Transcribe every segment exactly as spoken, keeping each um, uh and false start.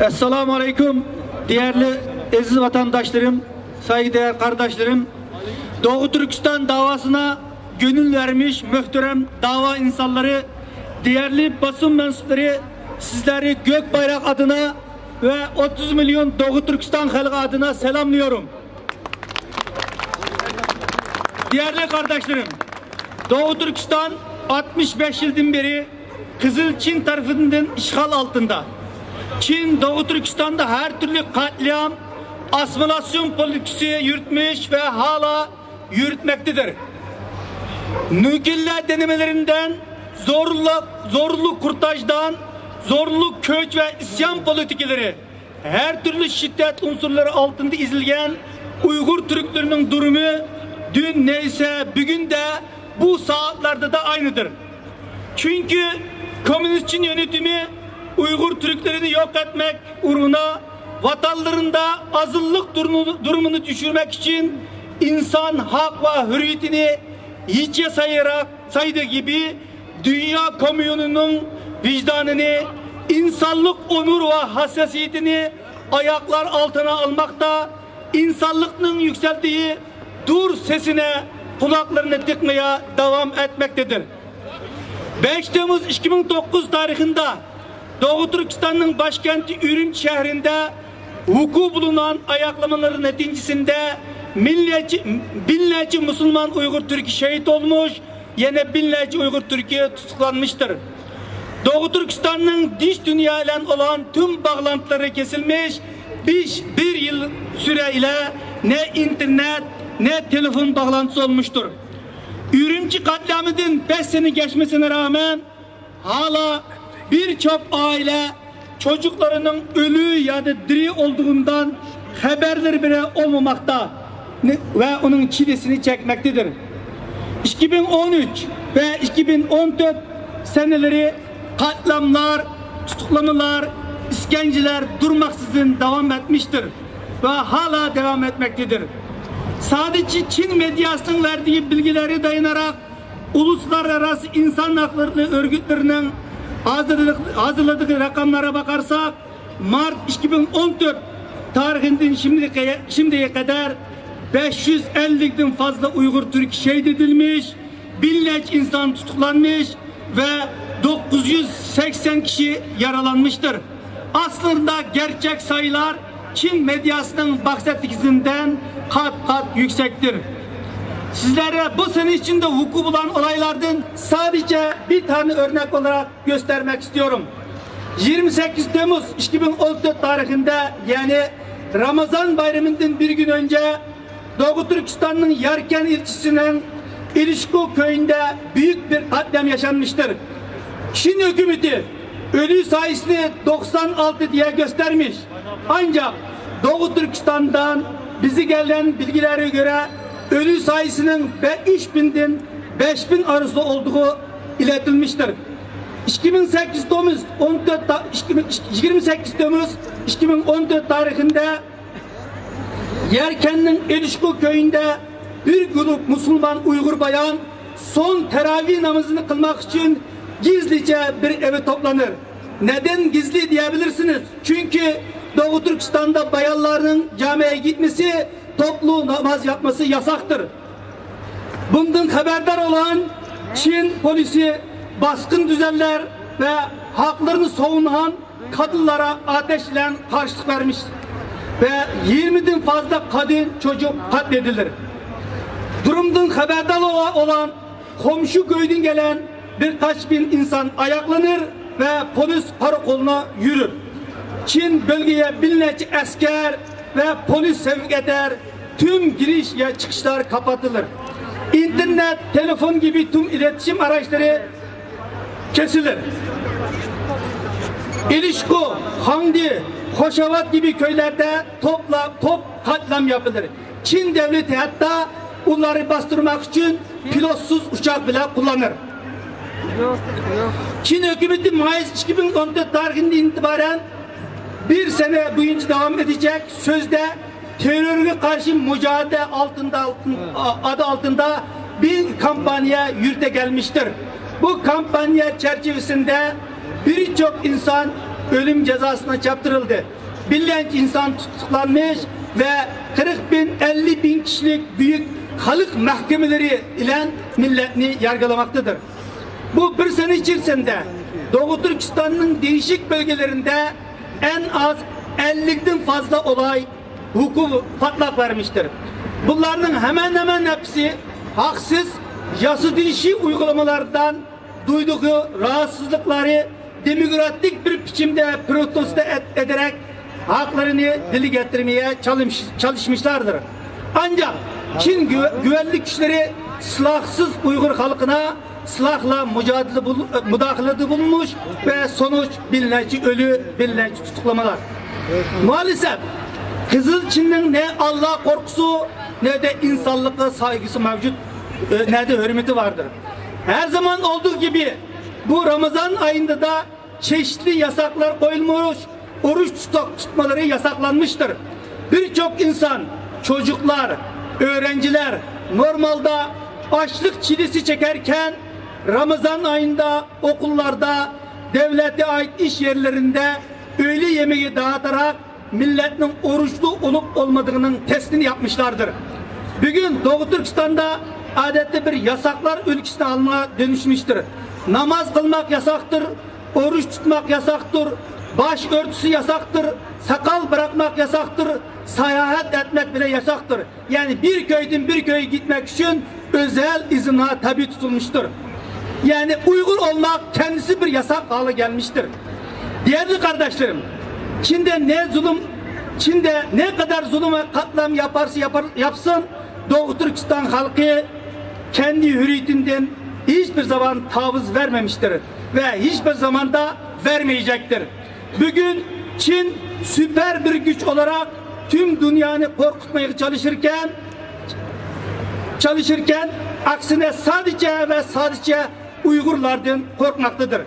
ئەسسالامۇ ئەلەيكۇم، دېيەرلىك ئەزىز ۋەتەنداشلىرىم، سايغۇدېيەر قارداشلىرىم. دوغۇ تۈركىستان داۋاسىنا گۆنۈل بەرمىش مۆھتەرەم داۋا ئىنسانلىرى، دېيەرلىك باسىن مەنسۇپلىرى، سىزلەرنى گۆك بايراق ئادىنا ۋە ئوتتۇز مىليون دوغۇ تۈركىستان خەلقى ئادىنا سالاملىيورۇم. دېيەرلىك قارداشلىرىم، دوغۇ تۈركىستان ئاتمىش بەش يىلدىن بېرى قىزىل چىن تەرىپىدىن ئىشغال ئالتىندا. چىن دوغۇ تۈركىستاندا ھەر تۈرلۈك قەتلىئام، ئاسسىمىلاتسىيون پولىتىكىسى يۈرۈتمۈش ۋە ھالا يۈرۈتمەكتىدىر. نۇكىلېر دېنىمىلىرىندىن زورلۇق، زورلۇق قۇرتاجدان، زورلۇق كۆچ ۋە ئىسيان پولىتىكىلىرى، ھەر تۈرلۈك شىددەت ئۇنسۇرلىرى ئالتىندا ئېزىلگەن ئۇيغۇر تۈركلىرىنىڭ دۇرۇمى دۈن نەيسە، بۈگۈندە، بۇ سائەتلەردە دە ئاينىدۇر. چۈنكى كوممۇنىست چىن يۆنىتىمى ئۇيغۇر تۈركلىرىنى يوق ئەتمەك ئۇرۇنى ۋەتەنلىرىندە ئازىنلىق دۇرۇمىنى، دۇرۇمىنى چۈشۈرمەك ئۈچۈن ئىنسان ھەق ۋە ھۆرىيىتىنى ھېچ سايراق سايدى كىبى دۇنيا كوممۇنىنىڭ ۋىجدانىنى، ئىنسانلىق ئونۇر ۋە ھەسساسىيىتىنى ئاياقلار ئالتىنا ئالماقتا، ئىنسانلىقنىڭ يۈكسەلدىيى دۇر سېسىنى قۇلاقلىرىنى تىقمىيا داۋام ئەتمەكتىدىر. بەش تەممۇز ئىككى مىڭ توققۇز تارىخىندا دوغۇ تۈركىستاننىڭ باشكەنتى ئۈرۈمچى شەھىرىندە ۋۇكۇ بولۇنغان ئاياقلىمىلىرى نەتىجىسىندە مىللەتچى، بىرنەچچە مۇسۇلمان ئۇيغۇر تۈركى شېھىت بولمۇش، يەنە بىرنەچچە ئۇيغۇر تۈركى تۇتۇقلانمىشتۇر. دوغۇ تۈركىستاننىڭ دىش دۇنيا بىلەن ئولان تۈم باغلانتىلىرى كېسىلمىش، بىش، بىر يىل سۈرە ئىلە نە ئىنتېرنېت، نە تېلېفون باغلانتىسى بولمۇشتۇر. ئۈرۈمچى قەتلىئامىدىن بەش سەنە كەچمىسىنى رامەن، ھالا بىر چوپ ئائىلە چوجۇقلىرىنىڭ ئۆلۈ يادا دىرى ئولدۇغۇندان خەۋەرلىرى بىلەن ئولمىماقتا ۋە ئۇنىڭ چىلىسىنى چەكمەكتىدىر. ئىككى مىڭ ئون ئۈچ ۋە ئىككى مىڭ ئون تۆت سەنىلىرى قەتلىئاملار، تۇتۇقلىمىلار، ئىسكەنجىلەر دۇرماقسىزدىن داۋام ئەتمىشتىر ۋە ھالا داۋام ئەتمەكتىدىر. سادىچى چىن مېدىياسىنىڭ ۋەردىگى بىلگىلەرگە دايىناراق، ئۇلۇسلار ئاراسى ئىنسان ھەقلىرى ئۆرگۈتلىرىنىڭ ھازىرلىق-، ھازىرلىدىغى رەقەملەرگە باقارساق، مارت ئىككى مىڭ ئون تۆت تارىخىدىن شىمدىگە، شىمدىگە قەدەر بەش يۈز ئەللىكتىن فازلا ئۇيغۇر تۈركى شېھىت ئېتىلمىش، بىرنەچچە ئىنسان تۇتۇقلانمىش ۋە توققۇز يۈز سەكسەن كىشى يارىلانمىشتۇر. ئاسلىندا گەرچەك سايلار چىن مېدىياسىنىڭ مەقسەتلىكىدىن قات-قات يۈكسەكتۇر. سىزلەرگە بۇ سەنە ئىچىدە ۋۇكۇ بولغان ئولايلاردىن سادىچە بىر تانە ئۆرنەك ئولاراق گۆستەرمەك ئىستىيورۇم. يىگىرمە سەككىز تەممۇز ئىككى مىڭ ئون تۆت تارىخىندا، يەنى رامازان بايرىمىدىن بىر كۈن ئۆنجە، دوغۇ تۈركىستاننىڭ ياركەن ئىلچىسىنىڭ ئىلىشكو كۆيىنىدە بۈيۈك بىر قەتلىئام ياشانمىشتۇر. چىن ھۆكۈمىتى ئۆلۈ سايىسىنى توقسان ئالتە دېيە گۆستەرمىش. ئانجاق دوغۇ تۈركىستاندىن بىزگە كەلگەن بىلگىلەرگە كۆرە، ئۆلۈ سايىسىنىڭ بە-، ئۈچ مىڭدىن بەش مىڭ ئارىسىدا ئولدۇغۇ ئىلەتىلمىشتۇر. ئىككى مىڭ سەككىز تەممۇز ئون تۆت تا-، ئىككى مىڭ، يىگىرمە سەككىز تەممۇز ئىككى مىڭ ئون تۆت تارىخىندا يەركەننىڭ ئېلىشقۇ كۆيىنىدە بىر گۇرۇپ مۇسۇلمان ئۇيغۇر بايان سون تەراۋىھ نامىزىنى قىلماق ئۈچۈن گىزلىچە بىر ئەۋە توپلانىر. نەدەن گىزلى دېيەبىلىرسىنىز؟ چۈنكى دوغۇ تۈركىستاندا بايانلارنىڭ جامەگە كەتمىسى، توپلۇ ناماز ياقمىسى ياساقتۇر. بۇندىن خەۋەردار بولغان چىن پولىسى باسقۇن دۈزەنلەر ۋە ھەقلىرىنى ساۋۇنغان قادىنلارغا ئاتەش بىلەن قارشىلىق بەرمىش ۋە يىگىرمىدىن فازلا قادىن چوجۇق قەتلىدىلىر. دۇرۇمدىن خەۋەردار بولغان قومشۇ كۆيدىن كەلگەن بىر قاچا مىڭ ئىنسان ئاياقلىنىر ۋە پولىس قاراقولىنى يۈرۈر. چىن بۆلگىگە بىر نەچچە ئەسكەر ۋە پولىس سەۋىگە قەدەر تۈم كىرىش ۋە چىقىشلار كاپاتلىنىدۇ. ئىنتېرنېت، تېلېفون كىبى تۈم ئىلېتىشىم ئاراچلىرى كېسىلىدۇ. ئېلىشقۇ، خاڭدى، خوشاۋات كىبى كۆيلەردە توپلا-، توپ قاتلام ياپىلىدۇ. چىن دۆلىتى ھەتتا ئۇلارنى باستۇرماق ئۈچۈن پىلوتسىز ئۇچاق بىلەن قوللىنىدۇ. چىن ھۆكۈمىتى مايىس ئىككى مىڭ ئون تۆت تارىخىدىن ئېتىبارەن بىر سەنە بويىچە داۋام ئېتىجەك سۆزدە تېررورغا قارشى مۇجاھىدە ئالتىندا، ئالتىن، ئادا ئالتىندا بىر كامپانىيە يۈرۈتە كەلمىشتۇر. بۇ كامپانىيە چەرچىۋىسىندە بىر چوق ئىنسان ئۆلۈم جازاسىغا چاپتۇرۇلدى. بىر نەچچە ئىنسان تۇتۇقلانمىش ۋە قىرىق بىن، ئەللىك بىن كىشىلىك بۈيۈك خەلق مەھكىمىلىرى بىلەن مىللەتنى يارغىلىماقتىدۇر. بۇ بىر سەنە ئىچىرىسىندە دوغۇ تۈركىستاننىڭ دېيىشىك بۆلگىلىرىندە ئەن ئاز ئەللىكتىن فازلا ئولاي ھۇكۇم پاتلاق بەرمىشتىر. بۇلارنىڭ ھەمەن ھەمەن ھەپسى ھەقسىز ياسىتىلىشى ئۇيغۇلىمىلاردىن دۇيدۇغۇ راھاتسىزلىقلارى دېموكراتىك بىر بىچىمدە پروتېست ئەت-، ئېدەرەك ھەقلىرىنى دىلگە گەتتۈرمىيە چالىمىش-، چالىشمىشلاردۇر. ئانجاق چىن گۈ-، گۈۋەنلىك كۈچلىرى سىلاھسىز ئۇيغۇر خەلقىنى سىلاھلا مۇجادىلە بۇل-، مۇداخىلىدە بۇلۇنۇش ۋە سونۇچ بىر نەچچە ئۆلۈ، بىر نەچچە تۇتۇقلىمىلار. مائەلىسەپ، قىزىل چىننىڭ نە ئاللا قورقۇسى، نە دە ئىنسانلىققا سايغۇسى مەۋجۇت، ئۆ-، نە دە ھۆرمىتى باردۇر. ھەر زامان ئولدۇغۇ كىبى، بۇ رامىزان ئايىندا دا چېشىتلىك ياساقلار قويۇلمۇش، ئۇرۇش تۇتاق تۇتمىلىرى ياساقلانمىشتىر. بىر چوق ئىنسان، چوجۇقلار، ئۆرەنجىلەر نورمالدا ئاچلىق چىلىسى چېكەركەن، رامىزان ئايىندا ئوقۇللاردا، دۆلەتكە ئائىت ئىش يەرلىرىندە ئۆيلە يېمىكى داۋاتراق مىللەتنىڭ ئۇرۇشتا ئولۇپ ئولمىدىغىنىڭ تەستىنى ياپمىشلاردىر. بۈگۈن دوغۇ تۈركىستاندا ئادەتتە بىر ياساقلار ئۆلكىسىنى ھالىغا دۆنۈشمىشتىر. ناماز قىلماق ياساقتۇر، ئۇرۇش تۇتماق ياساقتۇر، باش ئۆرتۈسى ياساقتۇر، ساقال بىراقماق ياساقتۇر، ساياھەت ئەتمەك بىلەن ياساقتۇر. يەنى بىر كۆيدىن بىر كۆيگە كېتمەك ئۈچۈن ئۆزەل ئىزنا تەبىئىي تۇتۇلمۇشتۇر. يەنى ئۇيغۇر ئولماق كەندىسى بىر ياساق ھالغا كەلمىشتۇر. دېيەرلىك قارداشلىرىم، چىندە نە زۇلۇم، چىندە نە قەدەر زۇلۇم ۋە قاتلام ياپارسا ياپار-، ياپسۇن، دوغۇ تۈركىستان خەلقى كەندى ھۆرىيىتىدىن ھېچ بىر زامان تاۋۇز بەرمەمىشتۇر ۋە ھېچ بىر زاماندا بەرمەيجەكتۇر. بۈگۈن چىن سۈپەر بىر كۈچ ئولاراق تۈم دۇنيانى قورقۇتمايغا چالىشىركەن، چالىشىركەن، ئەكسىنە سادىچە ۋە سادىچە ئۇيغۇرلاردىن قورقماقتىدۇر.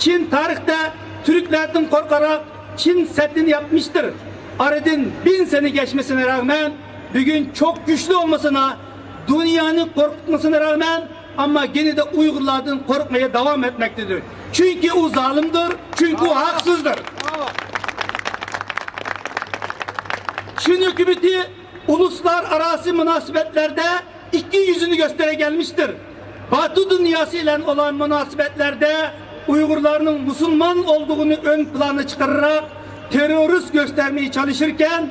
چىن تارىختا تۈركلەردىن قورقاراق چىن سەددىنى ياپمىشتۇر. ئارىدىن بىن سەنە گەچمىسىنە رەغمەن، بۈگۈن چوق كۈچلۈك بولمىسىنا، دۇنيانى قورقۇتمىسىنا رەغمەن، ئەمما گېنىدە ئۇيغۇرلاردىن قورقمايا داۋام ئەتمەكتىدۇر. چۈنكى ئۇ زالىمدۇر، چۈنكى ئۇ ھەقسىزدۇر. چىن ھۆكۈمىتى ئۇلۇسلار ئاراسى مۇناسىۋەتلەردە ئىككى يۈزىنى كۆستەرگەنمىشتۇر. باتۇ دۇنياسى بىلەن ئولان مۇناسىۋەتلەردە ئۇيغۇرلارنىڭ مۇسۇلمان ئولدۇغىنى ئۆن پىلانغا چىقىرىراق، تېررورىست كۆستەرمىگە چالىشىركەن،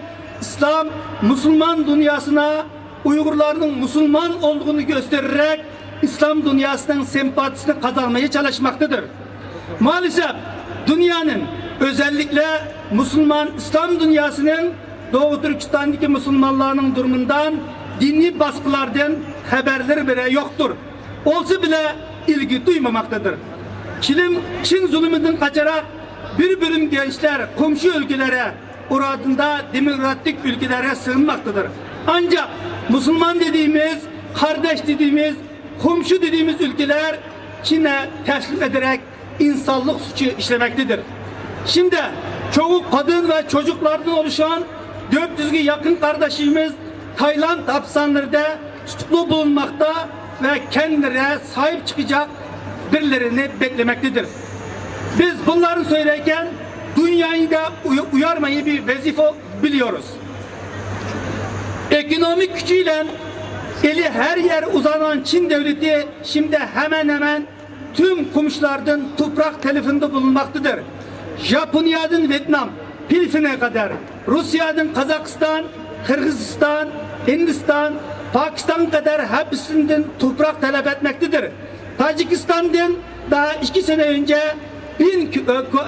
ئىسلام، مۇسۇلمان دۇنياسىنا ئۇيغۇرلارنىڭ مۇسۇلمان ئولدۇغىنى كۆستەرەرەك، ئىسلام دۇنياسىنىڭ سىمپاتىسىنى قازانمايا چالىشماقتىدۇر. مائەلىسەپ، دۇنيانىڭ، ئۆزەللىكلە مۇسۇلمان ئىسلام دۇنياسىنىڭ دوغۇ تۈركىستاندىكى مۇسۇلمانلارنىڭ دۇرۇمىدىن دىنىي باسقۇلاردىن خەۋەرلىرى بىرە يوقتۇر. ئولسا بىلە ئىلگە تۇيمىماقتىدۇر. چىلىم، چىن زۇلۇمىدىن قاچاراق بىر بۆلۈم گەنچلەر قومشى ئۆلكىلەرگە، ئۇرادىندا دېموكراتىك ئۆلكىلەرگە سىغىنماقتىدۇر. ئانجاق مۇسۇلمان دېدىيمىز، قارداش دېدىيمىز، قومشى دېدىيمىز ئۆلكىلەر چىنە تەسلىم ئېدەرەك ئىنسانلىق سۈچى ئىشلىمەكتىدۇر. شىمدە چوغۇ قادىن ۋە چوجۇقلاردىن ئولۇشان دۆت يۈزگە ياقىن قارداشىمىز تايلاند ھاپىسخانىلىرىدا تۇتۇقلۇق بولۇنماقتا ۋە كەنلىرە ساھىب چىقىجاق بىرلىرىنى بەكلىمەكتىدۇر. بىز بۇلارنى سۆيلەيكەن دۇنيادا ئۇيارمايى بىر ۋەزىپە بىلىيوروز. ئېكونومىك كۈچى بىلەن ئېلى ھەر يەر ئۇزانغان چىن دۆلىتى شىمدە ھەمەن ھەمەن تۈم قومشىلاردىن تۇپراق تەلىپىندە بولۇنماقتىدۇر. ژاپونىيەدىن ۋيېتنام، فىلىپپىنغا قەدەر، روسىيەدىن قازاقىستان، قىرغىزىستان، ھىندىستان، پاكىستانغا قەدەر ھەپىسىندىن تۇپراق تەلەپ ئەتمەكتىدۇر. تاجىكىستاندىن داھا ئىككى سەنە ئۆنجە بىن كو-، كو-،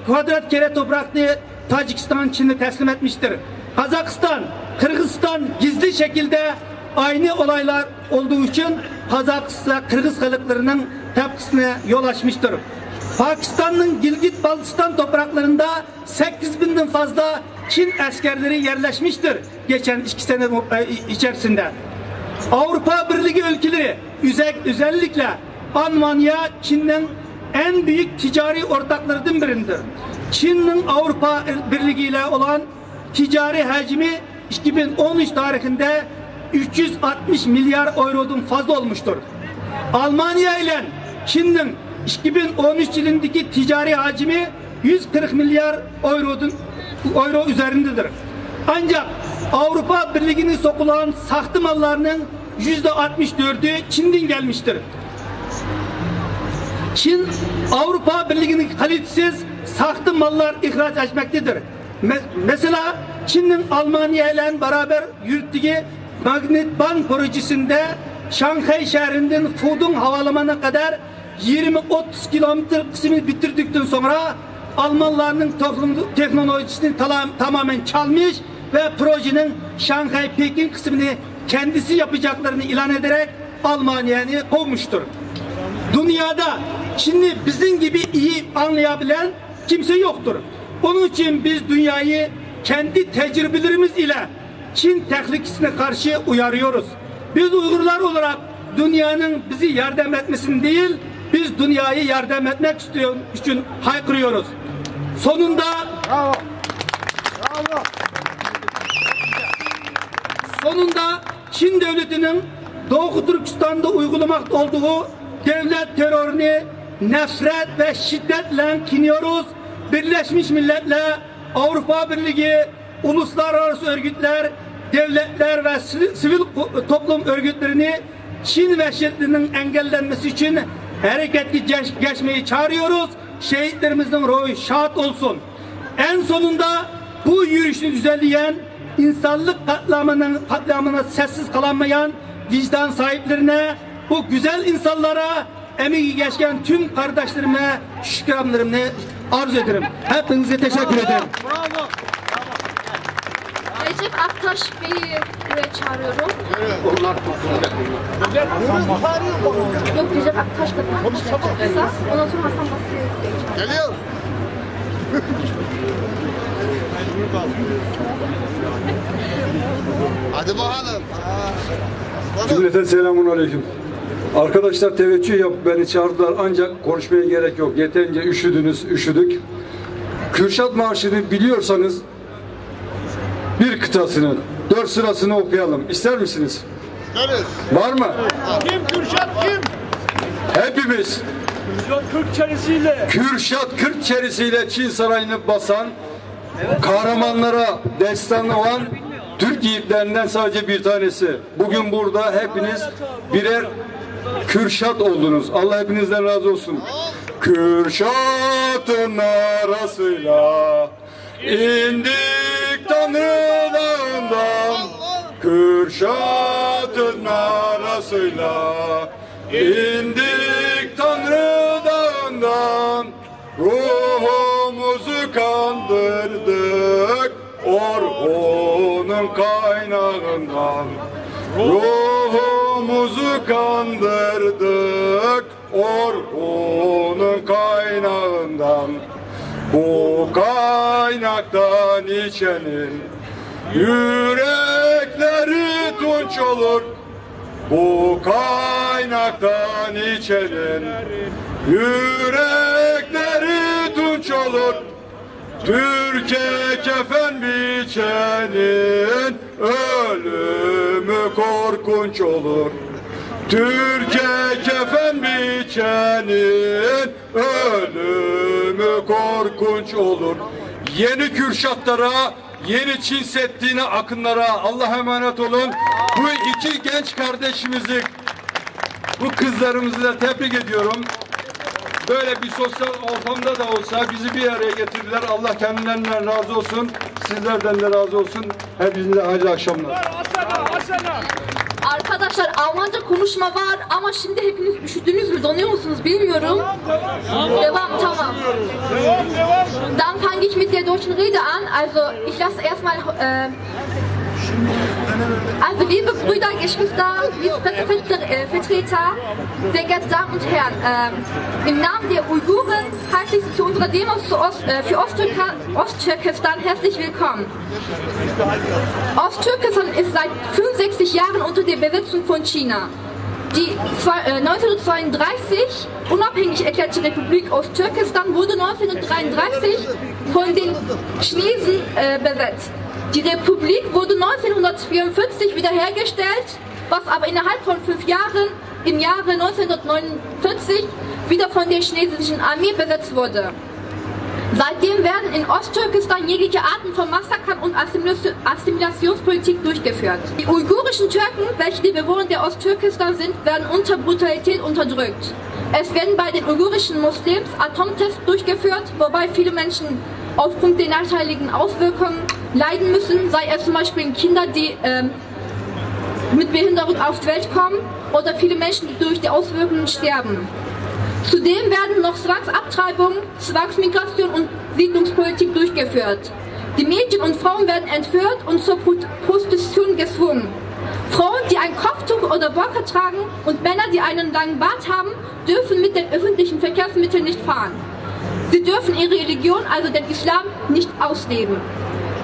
كۋادرات كىلومېتىر تۇپراقنى تاجىكىستان چىنى تەسلىم ئەتمىشتىر. قازاقىستان، قىرغىزىستان گىزلى شەكىلدە ئاينى ئولايلار ئولدۇ ئۈچۈن قازاقىستان، قىرغىز خەلقلىرىنىڭ تەپكىسىنى يول ئاچمىشتۇر. پاكىستاننىڭ گىلگىت بالتىستان توپراقلىرىندا سەككىز مىڭدىن فازلا چىن ئەسكەرلىرى يەرلەشمىشتۇر. گېچەن ئىككى سەنە ئىچەرىسىندە ئاۋروپا بىرلىكى ئۆلكىلىرى، ئۆزەك-، ئۆزەللىكلە ئالمانىيە چىننىڭ ئەڭ بۈيۈك تىجارىي ئورتاقلىرىدىن بىرىدۇر. چىننىڭ ئاۋروپا بىرلىكى بىلەن ئولان تىجارىي ھەجمى ئىككى مىڭ ئون ئۈچ تارىخىندا ئۈچ يۈز ئاتمىش مىليار ئايرودىن فازلا بولمۇشتۇر. ئالمانىيە بىلەن چىننىڭ ئىككى مىڭ ئون ئۈچ يىلىندىكى تىجارىي ھەجمى يۈز قىرىق مىليار ئايرودىن، ئايرو ئۈزەرىندىدۇر. ئانجاق ئاۋروپا بىرلىكىنى سوقۇلغان ساختا ماللارنىڭ يۈزدە ئاتمىش تۆتى چىندىن كەلمىشتىر. چىن ئاۋروپا بىرلىكىنىڭ قالىتىسىز ساختا ماللار ئىخراج ئەتمەكتىدۇر. مە-، مەسىلەن، چىننىڭ ئالمانىيە بىلەن بارابەر يۈرتتىكى ماگنىت بان پروژېسىدە شاڭخەي شەھىرىدىن فۇدۇڭ ھاۋالىمانىغا قەدەر يىگىرمە ئوتتۇز كىلومېتىر قىسمىنى پۈتتۈردۈكتىن سوڭرا، ئالمانلارنىڭ توپلۇم تېخنولوگىيىسىنى تالا-، تامامەن چالمىش ۋە پروژېنىڭ شاڭخەي پېكىن قىسمىنى كەندىسى ياپىجاقلىرىنى ئېلان ئېتەرەك، ئالمانىيەنى قوۋمۇشتۇر. دۇنيادا چىننى بىزنىڭ كىبى ئىيى ئاڭلىيابىلەن كىمسە يوقتۇر. ئۇنىڭ ئۈچۈن بىز دۇنيايى كەندى تەجرىبىلىرىمىز ئىلە چىن تەھلىكىسىنى قارشى ئۇيارىيورۇز. بىز ئۇيغۇرلار ئولاراق دۇنيانىڭ بىزى ياردەم ئەتمىسىنى دېيىل، بىز دۇنيايى ياردەم ئەتمەك ئۈچۈن ھايقىرىيورۇز. سونۇندا، سونۇندا چىن دۆلىتىنىڭ دوغۇ تۈركىستاندا ئۇيغۇلىماقتا ئولدۇغۇ دۆلەت تېررورىنى نەپرەت ۋە شىددەت بىلەن قىنىيوروز. بىرلەشمىش مىللەتلەر، ئاۋروپا بىرلىكى، ئۇلۇسلار ئارىسى ئۆرگۈتلەر، دۆلەتلەر ۋە سىۋ-، سىۋىل قو-، توپلۇم ئۆرگۈتلىرىنى چىن ۋەھشەتلىرىنىڭ ئەنگەللەنمىسى ئۈچۈن ھەرىكەتكە گەش-، گەشمىگە چاغىرىيوروز. شېھىتلىرىمىزنىڭ روھى شاد بولسۇن. ئەڭ سونۇندا بۇ يۈرۈشنى دۈزەللىگەن، ئىنسانلىق قاتلامىنىڭ، قاتلامىنى سەسسىز قالالمىغان ۋىجدان ساھىبلىرىنى، بۇ گۈزەل ئىنسانلارغا، ئەمەككە كەچكەن تۈم قارداشلىرىمنى، شۈكرانلىرىمنى ئارزۇ ئېتىرىم. ھەممىڭىزگە تەشەككۈر ئېتىرىم. Recep Aktaş Bey'i buraya çağırıyorum. Yok, Recep Aktaş da. Ondan sonra Hasan Basri'ye geçeceğiz. Geliyor. Hadi bakalım. Cümleten selamun aleyküm. Arkadaşlar teveccüh yapıp beni çağırdılar ancak konuşmaya gerek yok. Yeterince üşüdünüz, üşüdük. Kürşat Marşı'nı biliyorsanız bir kıtasını, dört sırasını okuyalım. İster misiniz? İsteriz. Var mı? Kim Kürşat kim? Hepimiz. Kürşat kırk çerisiyle. Kürşat kırk çerisiyle Çin Sarayı'nı basan kahramanlara destan olan Türk yiğitlerinden sadece bir tanesi. Bugün burada hepiniz birer Kürşat oldunuz. Allah hepinizden razı olsun. Kürşat'ın arasıyla indik Tanrı dağından, Kürşat'ın arasıyla indik Tanrı dağından. Ruhumuzu kandırdık Orhun'un kaynağından. Ruhumuzu kandırdık Orhun'un kaynağından. Bu kaynaktan içenin yürekleri tunç olur. Bu kaynaktan içenin yürekleri tunç olur. Türke kefen biçenin ölümü korkunç olur. Türke kefen biçenin ölümü korkunç olur. Yeni Kürşatlara, yeni Çin Seddi'ne, akınlara Allah'a emanet olun. Bu iki genç kardeşimizi, bu kızlarımızı da tebrik ediyorum. Böyle bir sosyal ortamda da olsa bizi bir araya getirdiler. Allah kendilerinden razı olsun, sizlerden de razı olsun. Hepinize hayırlı akşamlar. Arkadaşlar, Almanca konuşma var ama şimdi hepiniz üşüdünüz mü, donuyor musunuz bilmiyorum. Devam, tamam. Dann fange ich mit der deutschen Rede an. Also, ich lasse erstmal, äh, also, liebe Brüder, Geschwister, liebe Pressevertreter, äh, Vertreter, sehr geehrte Damen und Herren, ähm, im Namen der Uiguren heiße ich Sie zu unserer Demo zu Ost-, äh, für Osttürka-, Osttürkistan herzlich willkommen. Osttürkistan ist seit fünfundsechzig Jahren unter der Besetzung von China. Die zwei, äh, neunzehnhundertzweiunddreißig unabhängig erklärte Republik Osttürkistan wurde neunzehnhundertdreiunddreißig von den Chinesen, äh, besetzt. Die Republik wurde neunzehnhundertzweiundvierzig wiederhergestellt, was aber innerhalb von fünf Jahren im Jahre neunzehnhundertneunundvierzig wieder von der chinesischen Armee besetzt wurde. Seitdem werden in Osttürkestan jegliche Arten von Massakern und Assimilation-, Assimilationspolitik durchgeführt. Die uigurischen Türken, welche die Bewohner der Ostturkestan sind, werden unter Brutalität unterdrückt. Es werden bei den uigurischen Moslems Atomtests durchgeführt, wobei viele Menschen aufgrund der nachteiligen Auswirkungen leiden müssen, sei es zum Beispiel Kinder, die, ähm, mit Behinderung auf die Welt kommen oder viele Menschen, die durch die Auswirkungen sterben. Zudem werden noch Zwangsabtreibungen, Zwangsmigration und Siedlungspolitik durchgeführt. Die Mädchen und Frauen werden entführt und zur Pro-, Prostitution gezwungen. Frauen, die ein Kopftuch oder Burka tragen, und Männer, die einen langen Bart haben, dürfen mit den öffentlichen Verkehrsmitteln nicht fahren. Sie dürfen ihre Religion, also den Islam, nicht ausleben.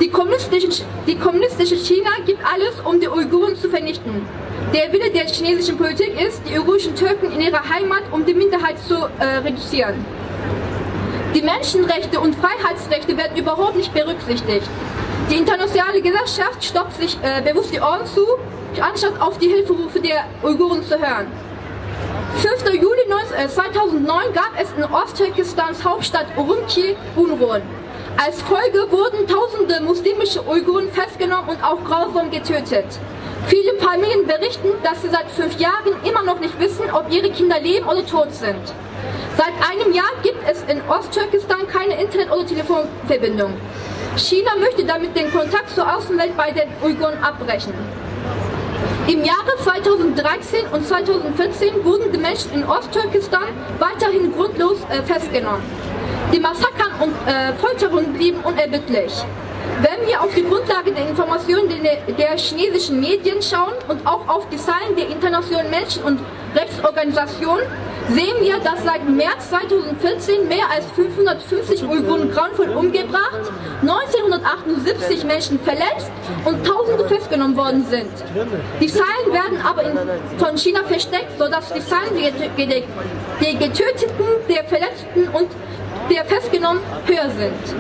Die kommunistische, die kommunistische China gibt alles, um die Uiguren zu vernichten. Der Wille der chinesischen Politik ist, die uigurischen Türken in ihrer Heimat, um die Minderheit zu, äh, reduzieren. Die Menschenrechte und Freiheitsrechte werden überhaupt nicht berücksichtigt. Die internationale Gesellschaft stopft sich, äh, bewusst die Ohren zu, anstatt auf die Hilferufe der Uiguren zu hören. Fünfter Juli neun-, äh, zweitausendneun gab es in Ostturkestans Hauptstadt Urumqi Unruhen. Als Folge wurden tausende muslimische Uiguren festgenommen und auch grausam getötet. Viele Familien berichten, dass sie seit fünf Jahren immer noch nicht wissen, ob ihre Kinder leben oder tot sind. Seit einem Jahr gibt es in Ostturkestan keine Internet- oder Telefonverbindung. China möchte damit den Kontakt zur Außenwelt bei den Uiguren abbrechen. Im Jahre zweitausenddreizehn und zweitausendvierzehn wurden die Menschen in Ostturkestan weiterhin grundlos, äh, festgenommen. Die Massakern und, äh, Folterungen blieben unerbittlich. Wenn wir auf die Grundlage der Informationen der, der chinesischen Medien schauen und auch auf die Zahlen der internationalen Menschen- und Rechtsorganisationen, sehen wir, dass seit März zweitausendvierzehn mehr als fünfhundertfünfzig Uiguren grauenvoll umgebracht, neunzehnhundertachtundsiebzig Menschen verletzt und Tausende festgenommen worden sind. Die Zahlen werden aber in, von China versteckt, sodass die Zahlen der, der, der Getöteten, der Verletzten und der Festgenommen höher sind.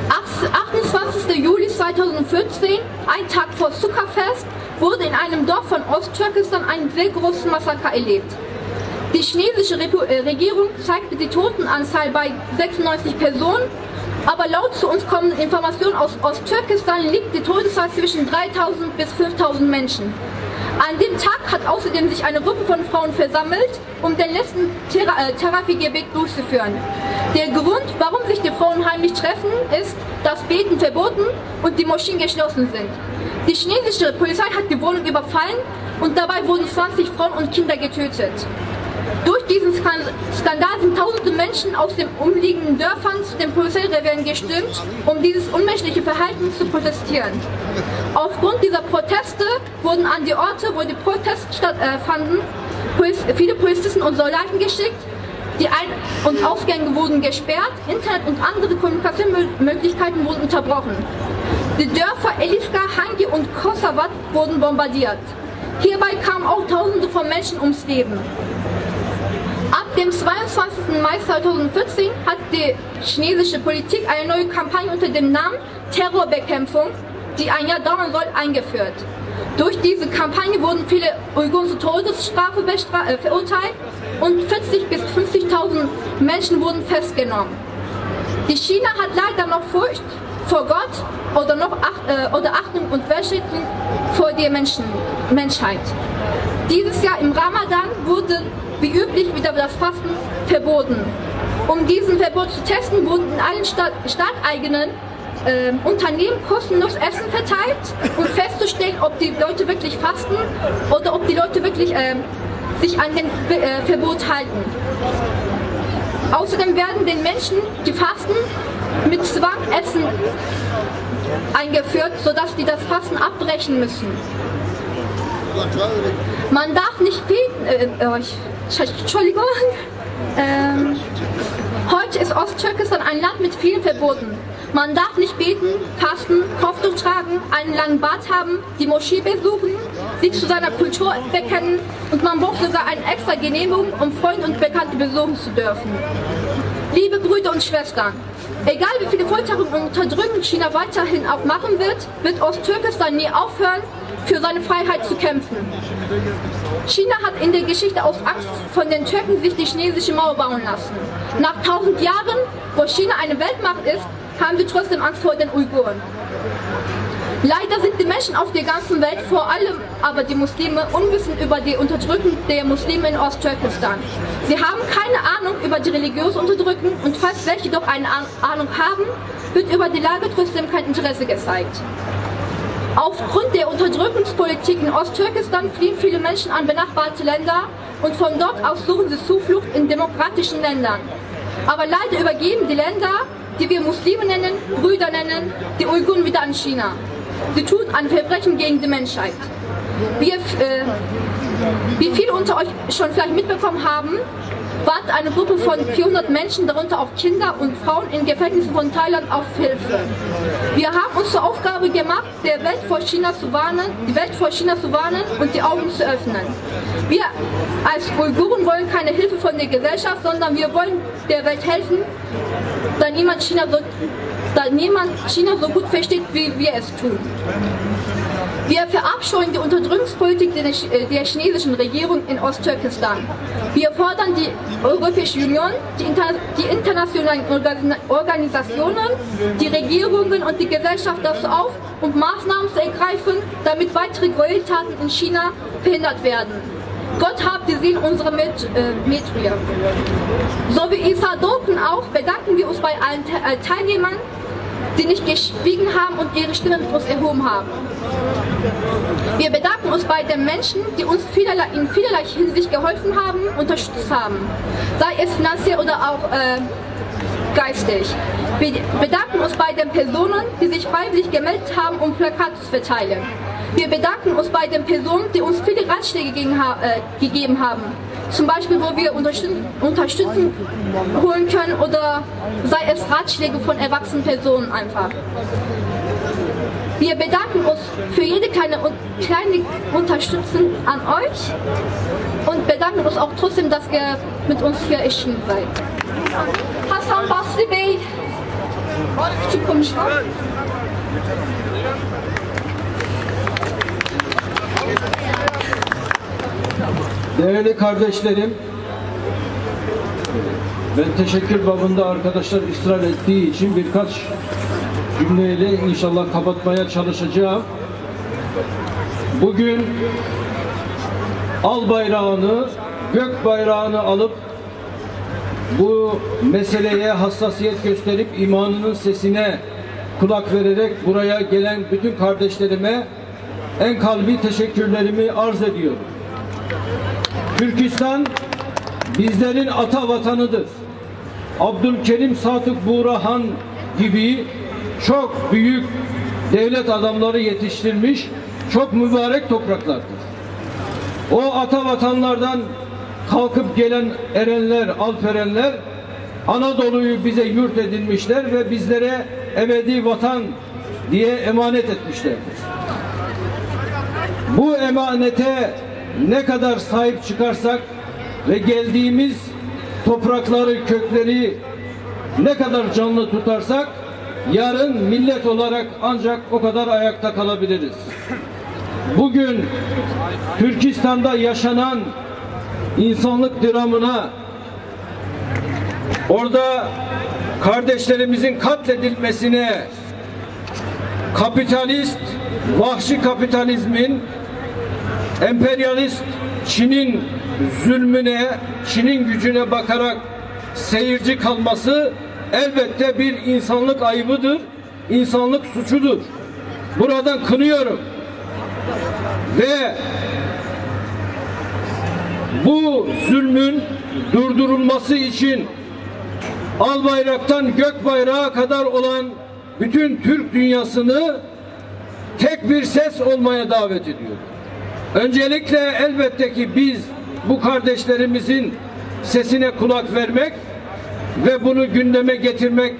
Ach-, achtundzwanzigster Juli zweitausendvierzehn, ein Tag vor Zuckerfest, wurde in einem Dorf von Ostturkestan ein sehr großes Massaker erlebt. Die chinesische Repu-, äh, Regierung zeigte die Totenanzahl bei sechsundneunzig Personen, aber laut zu uns kommenden Informationen aus Ostturkestan liegt die Todeszahl zwischen dreitausend bis fünftausend Menschen. An dem Tag hat außerdem sich eine Gruppe von Frauen versammelt, um den letzten Tera-, äh, Teravi-Gebet durchzuführen. Der Grund, warum sich die Frauen heimlich treffen, ist, dass Beten verboten und die Moscheen geschlossen sind. Die chinesische Polizei hat die Wohnung überfallen und dabei wurden zwanzig Frauen und Kinder getötet. Durch diesen Skan-, Skandal sind tausende Menschen aus den umliegenden Dörfern zu den Polizeirevieren gestürmt, um dieses unmenschliche Verhalten zu protestieren. Aufgrund dieser Proteste wurden an die Orte, wo die Proteste stattfanden, Poliz-, viele Polizisten und Soldaten geschickt. Die Ein- und Ausgänge wurden gesperrt, Internet und andere Kommunikationsmöglichkeiten wurden unterbrochen. Die Dörfer Elifka, Hangi und Kosavat wurden bombardiert. Hierbei kamen auch Tausende von Menschen ums Leben. Ab dem zweiundzwanzigsten Mai zweitausendvierzehn hat die chinesische Politik eine neue Kampagne unter dem Namen Terrorbekämpfung, die ein Jahr dauern soll, eingeführt. Durch diese Kampagne wurden viele Uiguren zur Todesstrafe bestra-, äh, verurteilt und vierzig bis fünfzigtausend Menschen wurden festgenommen. Die China hat leider noch Furcht vor Gott oder noch Ach-, äh, oder Achtung und Wertschätzung vor der Menschen-, Menschheit. Dieses Jahr im Ramadan wurde wie üblich wieder das Fasten verboten. Um diesen Verbot zu testen, wurden in allen Stadt-, staateigenen ähm, Unternehmen kostenlos Essen verteilt, um festzustellen, ob die Leute wirklich fasten oder ob die Leute wirklich, ähm, sich an den Be-, äh, Verbot halten. Außerdem werden den Menschen, die fasten, mit Zwang Essen eingeführt, sodass die das Fasten abbrechen müssen. Man darf nicht beten, äh, äh, ich, Entschuldigung. Ähm, heute ist Osttürkistan ein Land mit vielen Verboten. Man darf nicht beten, fasten, Kopftuch tragen, einen langen Bart haben, die Moschee besuchen, sich zu seiner Kultur bekennen und man braucht sogar eine extra Genehmigung, um Freunde und Bekannte besuchen zu dürfen. Liebe Brüder und Schwestern, egal wie viele Folterungen und Unterdrückungen China weiterhin auch machen wird, wird Osttürkistan nie aufhören, für seine Freiheit zu kämpfen. China hat in der Geschichte aus Angst vor den Türken sich die chinesische Mauer bauen lassen. Nach tausend Jahren, wo China eine Weltmacht ist, haben sie trotzdem Angst vor den Uiguren. Leider sind die Menschen auf der ganzen Welt, vor allem aber die Muslime, unwissend über die Unterdrückung der Muslime in Osttürkistan. Sie haben keine Ahnung über die religiöse Unterdrückung und falls welche doch eine Ah- Ahnung haben, wird über die Lage trotzdem kein Interesse gezeigt. Aufgrund der Unterdrückungspolitik in Osttürkistan fliehen viele Menschen an benachbarte Länder und von dort aus suchen sie Zuflucht in demokratischen Ländern. Aber leider übergeben die Länder, die wir Muslime nennen, Brüder nennen, die Uiguren wieder an China. Sie tun ein Verbrechen gegen die Menschheit. Wir, äh, wie viele unter euch schon vielleicht mitbekommen haben, wartet eine Gruppe von vierhundert Menschen, darunter auch Kinder und Frauen, in Gefängnissen von Thailand auf Hilfe. Wir haben uns zur Aufgabe gemacht, der Welt vor China zu warnen, die Welt vor China zu warnen und die Augen zu öffnen. Wir als Uiguren wollen keine Hilfe von der Gesellschaft, sondern wir wollen der Welt helfen, da niemand China so, da niemand China so gut versteht, wie wir es tun. Wir verabscheuen die Unterdrückungspolitik der, der chinesischen Regierung in Osttürkistan. Wir fordern die Europäische Union, die, inter, die internationalen Organi- Organisationen, die Regierungen und die Gesellschaft dazu auf, um Maßnahmen zu ergreifen, damit weitere Gräueltaten in China verhindert werden. Gott hab die Seelen unserer Mit, äh, Mitbürger. So wie Isa Doken auch bedanken wir uns bei allen Te äh, Teilnehmern, die nicht geschwiegen haben und ihre Stimme für uns erhoben haben. Wir bedanken uns bei den Menschen, die uns vielerlei, in vielerlei Hinsicht geholfen haben, unterstützt haben, sei es finanziell oder auch äh, geistig. Wir bedanken uns bei den Personen, die sich freiwillig gemeldet haben, um Plakate zu verteilen. Wir bedanken uns bei den Personen, die uns viele Ratschläge gegen, äh, gegeben haben. Zum Beispiel, wo wir Unterstützung holen können oder sei es Ratschläge von erwachsenen Personen einfach. Wir bedanken uns für jede kleine, kleine Unterstützung an euch und bedanken uns auch trotzdem, dass ihr mit uns hier erschienen seid. Hasan Basri Bey, Türk konuşma. Değerli kardeşlerim, ben teşekkür babında arkadaşlar ısrar ettiği için birkaç cümleyle inşallah kapatmaya çalışacağım. Bugün al bayrağını, gök bayrağını alıp bu meseleye hassasiyet gösterip imanının sesine kulak vererek buraya gelen bütün kardeşlerime en kalbi teşekkürlerimi arz ediyorum. Türkistan bizlerin ata vatanıdır. Abdülkerim Sadık Buğrahan gibi çok büyük devlet adamları yetiştirmiş çok mübarek topraklardır. O ata vatanlardan kalkıp gelen erenler, alperenler Anadolu'yu bize yurt edinmişler ve bizlere ebedi vatan diye emanet etmişlerdir. Bu emanete ne kadar sahip çıkarsak ve geldiğimiz toprakları, kökleri ne kadar canlı tutarsak yarın millet olarak ancak o kadar ayakta kalabiliriz. Bugün Türkistan'da yaşanan insanlık dramına, orada kardeşlerimizin katledilmesine, kapitalist, vahşi kapitalizmin, emperyalist Çin'in zulmüne, Çin'in gücüne bakarak seyirci kalması elbette bir insanlık ayıbıdır, insanlık suçudur. Buradan kınıyorum. Ve bu zulmün durdurulması için Albayrak'tan Gökbayrak'a kadar olan bütün Türk dünyasını tek bir ses olmaya davet ediyorum. Öncelikle elbette ki biz bu kardeşlerimizin sesine kulak vermek ve bunu gündeme getirmek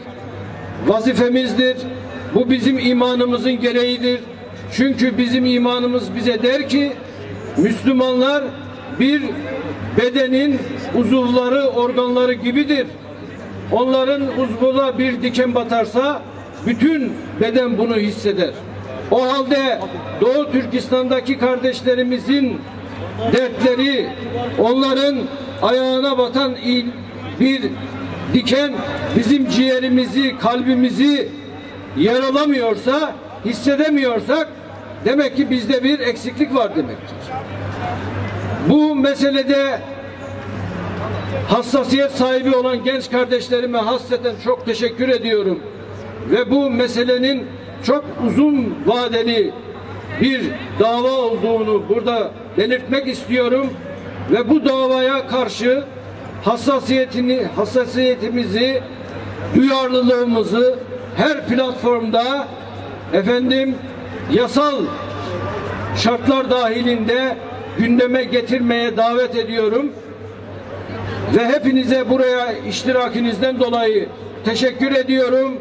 vazifemizdir. Bu bizim imanımızın gereğidir. Çünkü bizim imanımız bize der ki Müslümanlar bir bedenin uzuvları, organları gibidir. Onların uzvuna bir diken batarsa bütün beden bunu hisseder. O halde Doğu Türkistan'daki kardeşlerimizin dertleri, onların ayağına batan il-, bir diken bizim ciğerimizi, kalbimizi yaralamıyorsa, hissedemiyorsak, demek ki bizde bir eksiklik var demektir. Bu meselede hassasiyet sahibi olan genç kardeşlerime hasreten çok teşekkür ediyorum. Ve bu meselenin çok uzun vadeli bir dava olduğunu burada belirtmek istiyorum. Ve bu davaya karşı hassasiyetini, hassasiyetimizi, duyarlılığımızı her platformda, efendim, yasal şartlar dahilinde gündeme getirmeye davet ediyorum. Ve hepinize buraya iştirakinizden dolayı teşekkür ediyorum.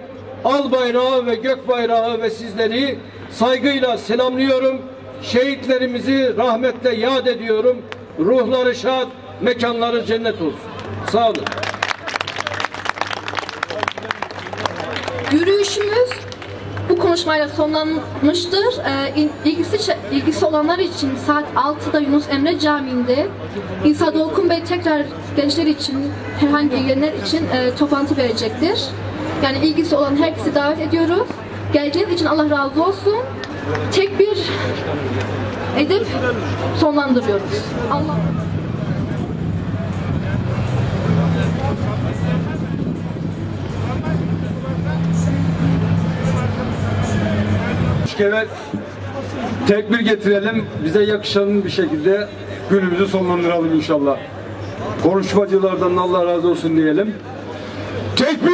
Al bayrağı ve gök bayrağı ve sizleri saygıyla selamlıyorum. Şehitlerimizi rahmetle yad ediyorum. Ruhları şad, mekanları cennet olsun. Sağ olun. Yürüyüşümüz bu konuşmayla sonlanmıştır. Ee, il- ilgisi, ilgisi olanlar için saat altıda Yunus Emre Camii'nde İsa Dolkun Bey tekrar gençler için, herhangi gelenler için e, toplantı verecektir. Yani ilgisi olan herkesi davet ediyoruz. Geldiğiniz için Allah razı olsun. Tekbir edip sonlandırıyoruz. Allah Üç kere tekbir getirelim. Bize yakışan bir şekilde günümüzü sonlandıralım inşallah. Konuşmacılardan Allah razı olsun diyelim. Tekbir!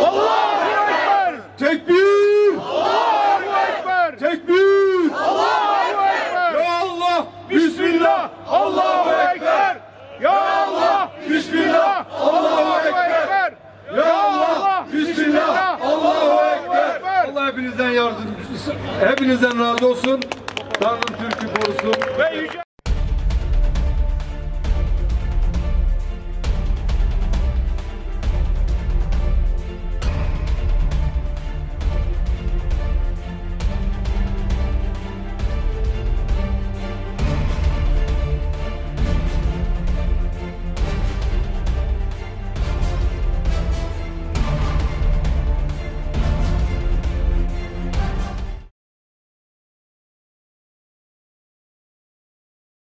Allahu Ekber! Tekbir! Allahu Ekber! Tekbir! Allahu Ekber! Ya Allah! Bismillah! Allahu Ekber! Ya Allah! Bismillah! Allahu Ekber! Ya Allah! Bismillah! Allahu Ekber! Allah hepinizden yardım, hepinizden razı olsun. Tanrım Türk'ü korusun.